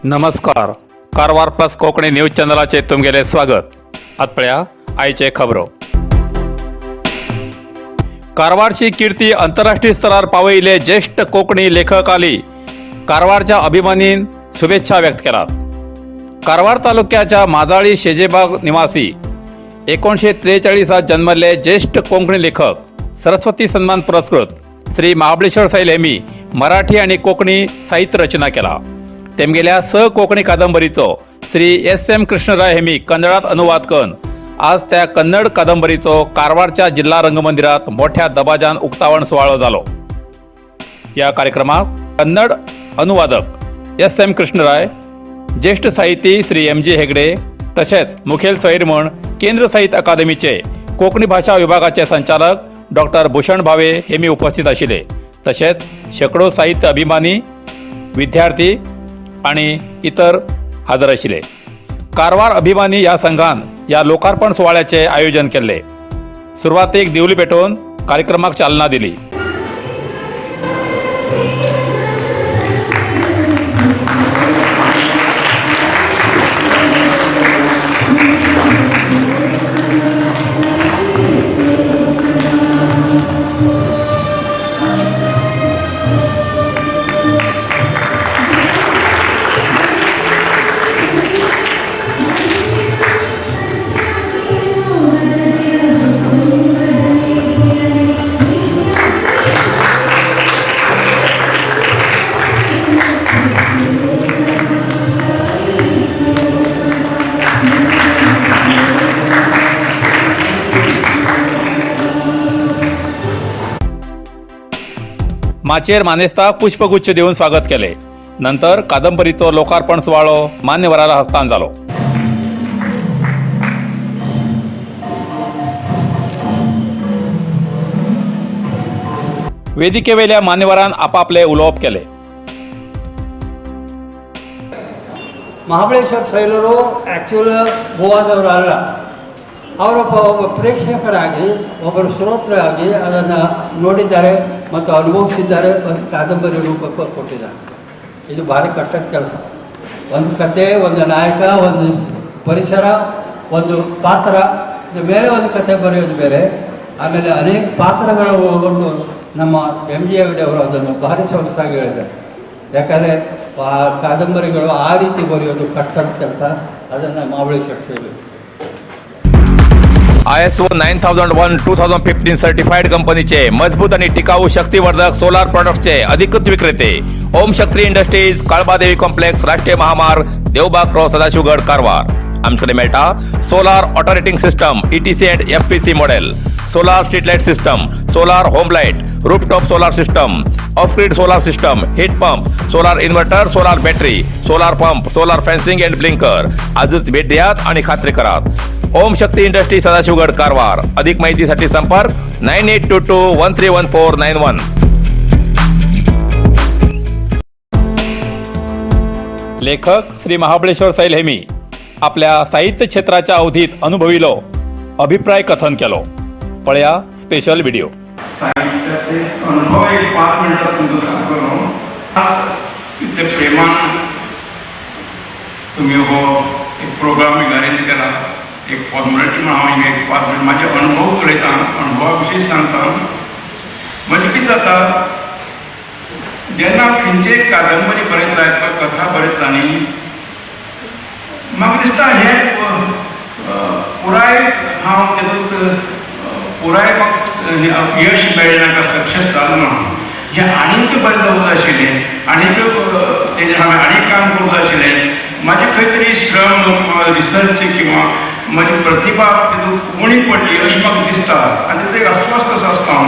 नमस्कार, Karwar plus Konkani news चॅनलाचेर तुमगेलें स्वागत. आतां पळया आयचे खबरो. कारवारची कीर्ती आंतरराष्ट्रीय स्तरार पावयिल्ले ज्येश्ठ कोंकणी लेखकाली कारवारच्या अभिमानीन शुभेच्छा व्यक्त केलात. कारवार तालुक्याच्या माजाळी शेजेबाग निवासी, 1943त जन्मल्ले ज्येश्ठ कोंकणी लेखक, सरस्वती सन्मान पुरस्कृत श्री महाबळेश्वर सैल हेमी मराठी आणि कोंकणी साहित्य रचना केला. तेमगेल्या स कोंकणी कादंबरीचो श्री एस एम कृष्णराय हेमी कन्नडात अनुवाद करून आज त्या कन्नड कादंबरीचो कारवारच्या जिल्हा रंगमंदिरात मोठ्या दबाजान उक्तावण सुवाळो जालो. या कार्यक्रमात कन्नड अनुवादक एस एम कृष्णराय, ज्येष्ठ साहित्यी श्री एम जी हेगडे, तशेंच मुखेल सोयर म्हूण केंद्र साहित्य अकादमीचे कोंकणी भाशा विभागाचे संचालक डॉक्टर भूषण भावे हेमी उपस्थित आशिल्ले. तशेंच शेकडो साहित्य अभिमानी, विद्यार्थी आणि इतर हजर आशिल्ले. कारवार अभिमानी ह्या संघान ह्या लोकार्पण सुवाळ्याचे आयोजन केल्ले. सुरवातेक दिवली पेटोवन कार्यक्रमाक चालना दिली. माचयेर मानेस्ताक पुष्पगुच्छ दिवन स्वागत केले. नंतर कादंबरीचो लोकार्पण सुवाळो मान्यवराला हस्तांतर जालो. वेदिकेवेल्या मान्यवरान आपापले उलोवप केले. ಮಹಾಬಳೇಶ್ವರ ಸೈಲರು ಆ್ಯಕ್ಚುಲ್ ಗೋವಾದವರು ಅಲ್ಲ. ಅವರೊಬ್ಬ ಒಬ್ಬ ಪ್ರೇಕ್ಷಕರಾಗಿ, ಒಬ್ಬರು ಶ್ರೋತರಾಗಿ ಅದನ್ನು ನೋಡಿದ್ದಾರೆ ಮತ್ತು ಅನುಭವಿಸಿದ್ದಾರೆ. ಒಂದು ಕಾದಂಬರಿ ರೂಪಕ್ಕೆ ಕೊಟ್ಟಿದ್ದಾರೆ. ಇದು ಭಾರಿ ಕಷ್ಟದ ಕೆಲಸ. ಒಂದು ಕತೆ, ಒಂದು ನಾಯಕ, ಒಂದು ಪರಿಸರ, ಒಂದು ಪಾತ್ರ, ಇದು ಮೇಲೆ ಒಂದು ಕತೆ ಬರೆಯೋದು ಬೇರೆ. ಆಮೇಲೆ ಅನೇಕ ಪಾತ್ರಗಳು ಒಳಗೊಂಡು ನಮ್ಮ ಎಮ್ ಜಿ ಹೆಗಡೆ ಅವರು ಅದನ್ನು ಭಾರಿ ಸೊಗಸಾಗಿ ಹೇಳಿದ್ದಾರೆ. ಯಾಕಂದರೆ ಆ ಕಾದಂಬರಿಗಳು ಆ ರೀತಿ ಬರೆಯೋದು ಕಷ್ಟದ ಕೆಲಸ. ಅದನ್ನು ಮಹಾಬಳೇಶ್ವರ ಸೈಲು ISO 9001:2015 certified कंपनीचे मजबूत आणि टिकाऊ शक्तिवर्धक सोलार प्रॉडक्ट्सचे अधिकृत विक्रेते, ओम शक्ती इंडस्ट्रीज, काळबादेवी कॉम्प्लेक्स, राष्ट्रीय महामार्ग, देवबाग क्रॉस, सदाशिवगड, कारवार. आमच्याकडे मेळटा solar operating system, ETC and FPC model, solar street light system, solar home light, rooftop solar system, off grid solar system, heat pump, solar inverter, solar battery, solar pump, solar fencing and blinker. आजच भेट द्यात आणि खात्री करात. ओम शक्ती industry, Sadashivgad, Karwar. अधिक माहितीसाठी संपर्क 9822131491. लेखक श्री महाबळेश्वर सैल हेमी आपल्या साहित्य क्षेत्राच्या अवधीत अनुभविलो अभिप्राय कथन केलो. पळया स्पेशल व्हिडिओ. साहित्याचे अनुभव एक 5 मिनटात तुमकां सांगतलो. आज इतले प्रेमान तुमी हो एक प्रोग्राम अरेंज केला, एक फॉर्मेलिटी म्हणून हांव हिंगा एक 5 मिनट म्हाजे अनुभव उलयतां, अनुभवा विशीं सांगता. म्हणजे कितें जाता, जेन्ना हांव खंयचीय कादंबरी बरयता किंवा कथा बरयता न्ही, म्हाका दिसता हें पुराय हांव तेतूंत पुराय म्हाका यश मेळ्ळें ना, सक्सेस जालो ना. हें आनीक बरें जावंक जाय आशिल्लें, आनीक तेजेर हांवें आनीक काम करूंक जाय आशिल्लें. म्हाजे खंय तरी श्रम किंवा रिसर्च किंवा म्हजी प्रतिभा तितूंत उणी पडली अशें म्हाका दिसता आनी तितूंत एक अस्वस्थ असो आसता हांव.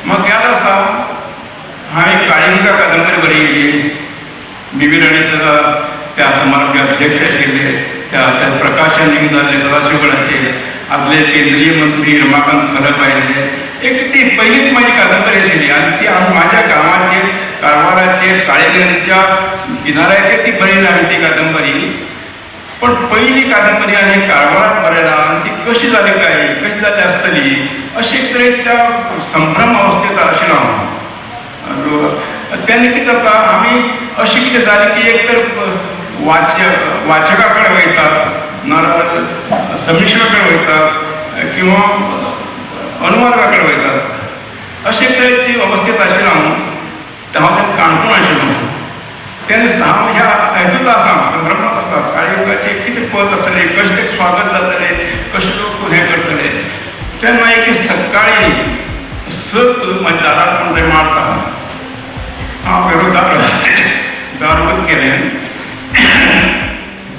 म्हाका याद आसा, हांवें काळिंगा कादंबरी बरयली. बीबी राणी सदा त्या समारंभाचे अध्यक्ष आशिल्ले. त्या त्या प्रकाशन जाल्लें सदाशिवगडाचेर. आदले केंद्रीय मंत्री रमाकांत खलप आयिल्ले. एक ती पयलीच म्हाजी कादंबरी आशिल्ली आनी ती हांव म्हाज्या गांवाचेर, कारवाराचेर, काळींगच्या किनाऱ्याचेर ती बरयली हांवें ती कादंबरी. पण पहिली कादंबरी आनी कारवारात बरयला आनी ती कशी जाली काय, कशी जाली आसतली अशे एक तरेच्या संभ्रम अवस्थेत आशिल्लो हांव. तेन्ना कितें जाता, आमी अशें कितें जालें की एक तर वाचका कडेन वयतात, नाजाल्यार समिक्षका कडेन वयतात किंवा अनुवादका कडेन वयतात. अशे तरेची अवस्थेंत आशिल्लो हांव. हांव तेन्ना काणकोण आशिल्लो तेन्ना हांव ह्या हेतूंत आसा, संभ्रमांत आसा. काळयुगाचें कितें पद आसतलें, कशें तें स्वागत जातलें, कशें लोक हें करतले. तेन्ना एक दीस सकाळीं 6 म्हज्या दारार कोण तरी मारता. हांव पेरो दार दार उगत केलें.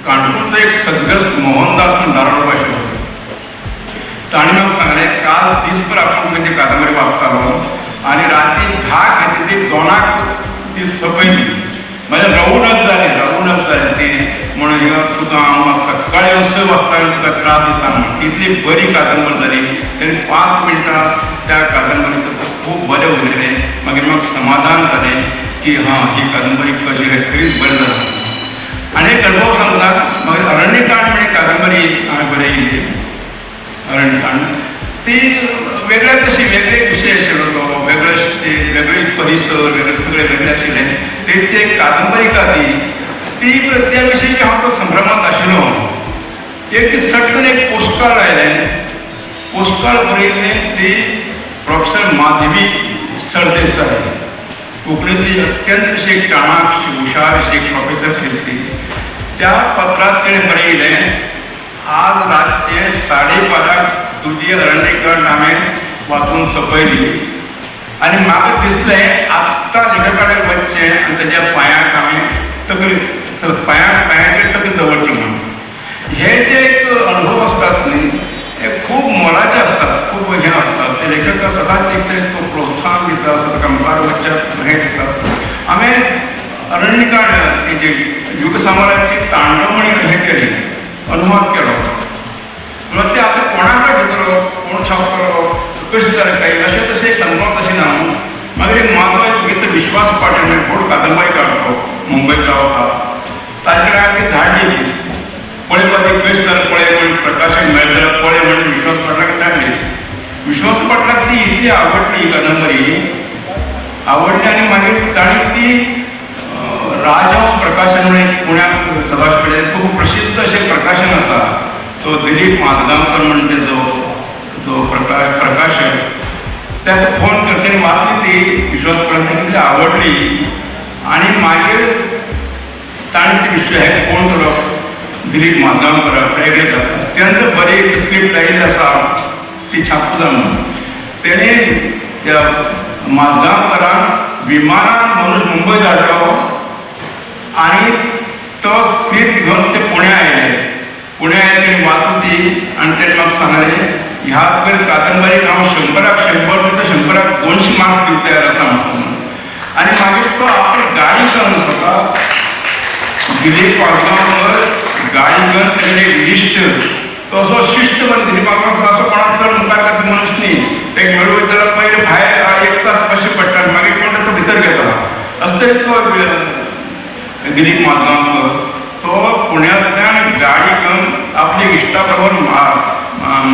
काणकोणचो एक सदगस्त मोहनदास म्हूण दारार आशिल्लो. ताणें म्हाका सांगलें, काल दीसभर आपूण तुजी कादंबरी वाचतालो आनी राती 10 घेतली ती 2 ती सोंपयली. म्हजें रवूनच जालें, रवूनच जालें ती. म्हणून तुका हांव सकाळीं 6 वाजता तुका त्रास दिता म्हूण. इतली बरी कादंबरी जाली. तेणें 5 मिनटां त्या कादंबरीचो खूब बरें उलयलें. मागीर म्हाका समाधान जालें की हां, ही कादंबरी कशी खरीच बरी जाली. आनी एक अनुभव सांगता. मागीर अरण्यकांड म्हण कादंबरी हांवें बरयली. अरण्यकांड ती वेगळ्या तशी वेगळे विशय आशिल्लो तो, वेगळे वेगळे परिसर, वेगळे सगळे वेगळे आशिल्ले. ते एक कादंबरी का ती ती त्या विशयी हांव तो संभ्रमांत आशिल्लो. एक दीस सटकन एक पोस्टकार्ड आयलें. पोस्टकार्ड बरयल्लें ती प्रोफेसर माधवी सरदेसाय, कोंकणींतली अत्यंत अशी एक चाणाक्ष हुशार अशी एक प्रोफेसर आशिल्ली ती. त्या पत्रांत तिणें बरयलें, आज रातचे 5:30 तुजी अरण्यकांड हांवें वाचून सोंपयली आनी म्हाका दिसलें आत्तां लेखका कडेन वचचें आनी तेज्या पांयाक हांवें तकली पांयाचेर तकली दवरची म्हूण. हे जे एक अनुभव आसतात न्ही, हे खूब मोलाचे आसतात, खूब हें आसतात. ते लेखक सदांच एक तरेचो प्रोत्साहन दिता, सदां मुखार वचच्याक हें दिता. हांवें अरण्यकांड जे युगसाम्राज्याची तांडव म्हण हें केली, अनुवाद केलो. म्हणून ते आतां कोणाक दितलो, कोण छापतलो, कशें जालें काय अशें तशें सांगपाक तशें ना. मागीर एक म्हाजो एक मित्र विश्वास पाटील म्हणून व्हड कादंबरी काडतो, मुंबयत रावता, ताजे कडेन हांवें ती धाडली. दीस पळयपा ती कशें जालें पळय म्हण, प्रकाशन मेळत जाल्यार पळय म्हण विश्वास पाटलाक धाडली. विश्वास पाटलाक ती इतली आवडली, कादंबरी आवडली. आनी मागीर ताणें ती राजहंस प्रकाशन म्हणून एक पुण्याक सदाशिव कडेन खूब प्रसिद्ध अशें प्रकाशन आसा, तो दिलीप माजगांवकर म्हण तेजो जो प्रकाशक, ताका फोन कर. तेणी वाचली ती विश्वास पाटलाक कितली आवडली. आनी मागीर ताणें ती विश्व हेका फोन केलो दिलीप माजगांवकराक, अत्यंत बरी एक स्क्रिप्ट लायिल्ली आसा, ती छापूं जाय म्हणून. तेणें त्या माजगांवकरान विमानान मनीस मुंबय धाडलो आनी तो स्क्रिप्ट घेवन ते पुण्या आयले. पुण्या आयले, तेणी वाचली ती आनी तेणी म्हाका सांगलें, ह्या तुगेले कादंबरीक हांव 100 100 दिता, 100 200 मार्क दिवंक तयार आसा म्हणून. आनी मागीर तो आपली गाडी करून स्वता दिलीप माजगांवकर गाडी करून तेणें एक लिस्ट, तो असो शिस्त पण दिलीप माजगांवकर असो कोणाक चड मुखार घालपी मनीस न्ही. ते मेळूं वयता जाल्यार पयलें भायर 1 तास बसचें पडटा, मागीर कोण तो भितर घेता. अशें तरेचो दिलीप माजगांवकर तो पुण्यांतल्यान गाडी करून आपली इश्टा बरोबर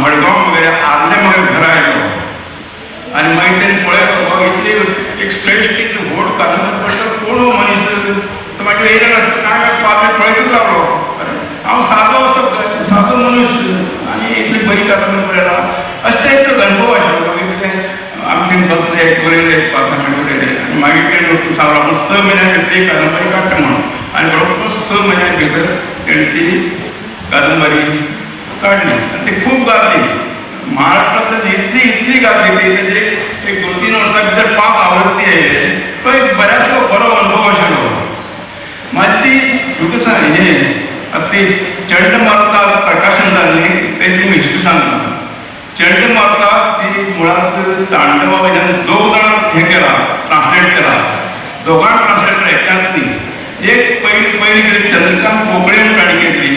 मडगांव वगैरे आदले मगेर घरा आयलो. आनी मागीर तेणी पळयलो, हो इतली एक श्रेश्ठ इतली व्हड कादंबरी करता कोण हो मनीस. तो मागीर येयलो नासता काय काय पात्र पळयतच रावलो. हांव सादो असो सादो मनीस आनी इतली बरी कादंबरी बरयला, अशें तेंचो अनुभव आशिल्लो. मागीर ते आमी थंय बसले, बरयले, 5 मिनट उलयले आनी मागीर तेणें सांगलो आपूण 6 म्हयन्या भितर एक कादंबरी काडटा म्हणून. आनी बरोबर 6 म्हयन्या भितर तेणें ती कादंबरी काडली आनी ती खूब गाजली. महाराष्ट्रांत इतली इतली गाजली ती, तेजे एक 2-3 वर्सां भितर 5 आवृत्ती आयले. तो एक बऱ्याचसो बरो अनुभव आशिल्लो. मागीर ती तुका हें आतां ती चंडमारुता प्रकाशन जाल्ली, तेजी हिस्ट्री सांगता. चंडमारुता ती मुळांत तांडवा वयल्यान दोग जाणां हें केलां, ट्रान्सलेट केलां. दोगांक ट्रान्सलेट केलां, एकट्यान न्ही. एक पयली पयली कितें चंद्रकांत पोकळे म्हूण ताणी केल्ली,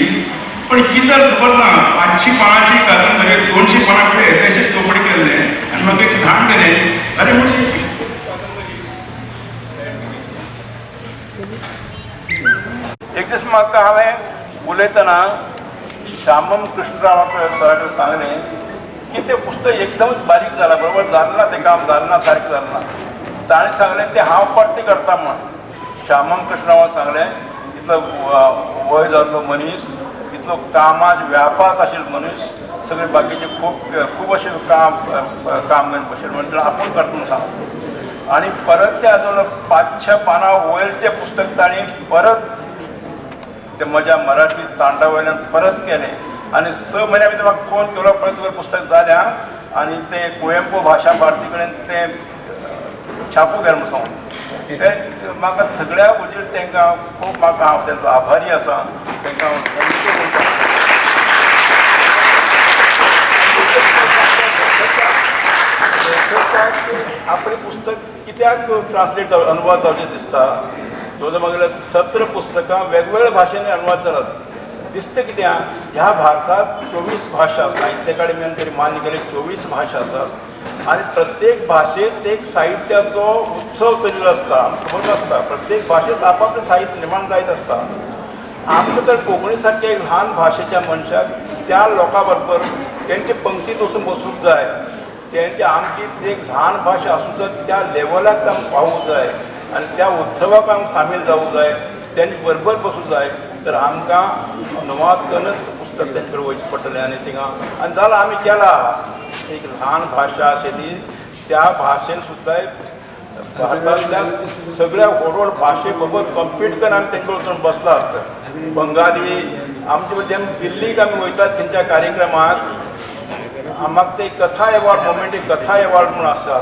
पण कितें जालें खबर ना, 500 पानांची कादंबरी 200 पानां भितर येदेशें चोपडे केल्लें आनी मागीर एक घाण केलें. अरे म्हणजे एक दीस म्हाका हांवें उलयतना श्यामम कृष्णरावाक सरा कडेन सांगलें की तें पुस्तक एकदमच बारीक जालां, बरोबर जालें ना, तें काम जालें ना, सारकें जालें ना. ताणें सांगलें तें हांव परतें करता म्हूण. श्यामम कृष्णरावान सांगलें इतलो इतलो वय जाल्लो मनीस, इतलो कामात व्यापात आशिल्लो मनीस, सगळे बाकीचे खूब खूब अशें काम काम करून बशिल्ले म्हणल्यार आपूण करता म्हणून सांगता. आनी परत ते आजून 500 पानां वयरचें पुस्तक तांणी परत ते म्हज्या मराठी तांडा वयल्यान परत केलें. आनी 6 म्हयन्या भितर म्हाका फोन केलो, पळय तुगेलें पुस्तक जालें आनी तें कुवेंपू भाशा भारती कडेन तें छापू गेलें म्हणून सांगून ते म्हाका सगळ्या हुजीर तांकां खूब म्हाका हांव तांचो आभारी आसा, तांकां हांव thank you म्हणटा. लेखकाक आपलें पुस्तक कित्याक ट्रान्सलेट जावं अनुवाद जावचें दिसता. जवळ जवळ म्हागेल्या 17 पुस्तकां वेगवेगळ्या भाशेंनी अनुवाद जातात. दिसता कित्याक ह्या भारतांत 24 भाशा साहित्य अकादेमीन तरी मान्य केले 24 भाशा आसात आनी प्रत्येक भाशेंत एक साहित्याचो उत्सव चलिल्लो आसता. आमकां खबर आसता प्रत्येक भाशेंत आपआपलें साहित्य निर्माण जायत आसता. आमकां तर कोंकणी सारक्या एक ल्हान भाशेच्या मनशाक त्या लोकां बरोबर तेंचे पंक्तीत वचून बसूंक जाय, तेंचे आमची एक ल्हान भाशा आसूं तर त्या लेवलाक आमकां पावूंक जाय आनी त्या उत्सवाक आमकां सामील जावूंक जाय, तेंचे बरोबर बसूंक जाय. तर आमकां अनुवाद करूनच पुस्तक तेंचे कडेन वयचें पडटलें. आनी थिंगा आनी जालां आमी केला एक ल्हान भाशा आशिल्ली त्या भाशेन सुद्दां भारतांतल्या सगळ्या व्हड व्हड भाशे बरोबर कम्पीट करून आमी तेंचे वचून बसलात. बंगाली आमचे जेन्ना दिल्लीक आमी वयतात खंयच्या कार्यक्रमाक म्हाका ते कथा एवॉर्ड मोमेंट एक कथा एवॉर्ड म्हणून आसा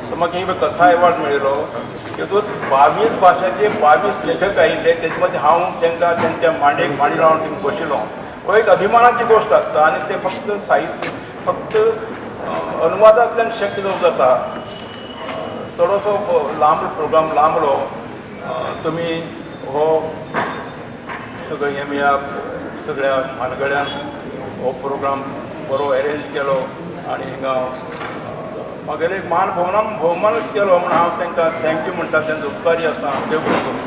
तर म्हाका एक कथा एवॉर्ड मेळिल्लो. तितूंत 22 भाशांचे 22 लेखक आयिल्ले, तेजे मदीं हांव तांकां तेंच्या मांडयेक मांडी लावन थिंगा बशिल्लो. हो एक अभिमानाची गोश्ट आसता आनी तें फक्त साहित्य फक्त अनुवादांतल्यान शक्य जावं जाता. थोडोसो लांब प्रोग्राम लांबलो. तुमी हो सगळे हें ह्या सगळ्या म्हालगड्यान हो प्रोग्राम बरो एरेंज केलो आनी हिंगा म्हागेले एक मान भोवमान भोवमानच केलो म्हूण हांव तांकां thank you म्हणटा, तेंचो उपकारी आसा. देव बरें करूं.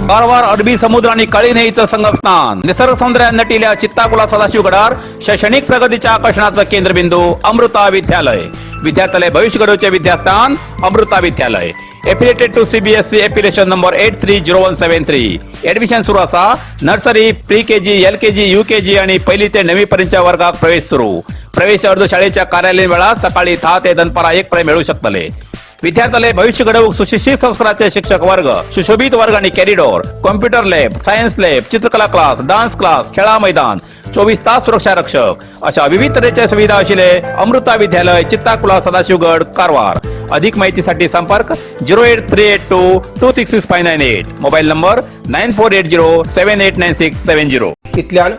कारवार अरबी समुद्र आणि काळी न्हंयेचं संगमस्थान, निसर्ग सौंदर्यान नटिल्या चित्ताकुला सदाशिवगडार शैक्षणिक प्रगतीच्या आकर्षणाचं केंद्रबिंदू अमृता विद्यालय. विद्यार्थ्यालय भविष्य घडवचे विद्यास्थान अमृता विद्यालय. Affiliated to CBSE, affiliation number 830173. Admission सुरू असा. Nursery, pre KG, LKG, UKG आणि पहिली ते नववी पर्यंतच्या वर्गात प्रवेश सुरू. प्रवेश अर्ज शाळेच्या कार्यालयीन वेळात सकाळी 10 ते दनपारा 1 पर्यंत मिळू शकतले. विद्यार्थ्याले भविष्य घडवूक सुशिक्षित संस्काराचे शिक्षक वर्ग, सुशोभित वर्ग आणि corridor, computer lab, science lab, चित्रकला क्लास, डान्स क्लास, खेळा मैदान, 24 तास सुरक्षा रक्षक अशा विविध तऱ्हेच्या सुविधा असलेले अमृता विद्यालय, चित्ताकुला, सदाशिवगड, कारवार. अधिक माहितीसाठी संपर्क 08382266598, mobile number 9480789670. इतल्यान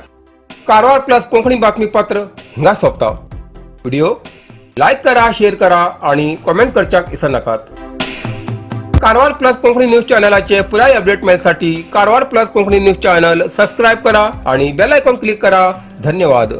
कारवार प्लस कोंकणी बातमीपत्र हिंगा सोंपता. व्हिडिओ लायक करा, शेअर करा आणि कॉमेंट करच्याक विसरनाकात. कारवार प्लस कोंकणी न्यूज चॅनलाचे पुराय update मेळसाठी Karwar plus Konkani news channel subscribe करा आणि बेल आयकॉन क्लिक करा. धन्यवाद.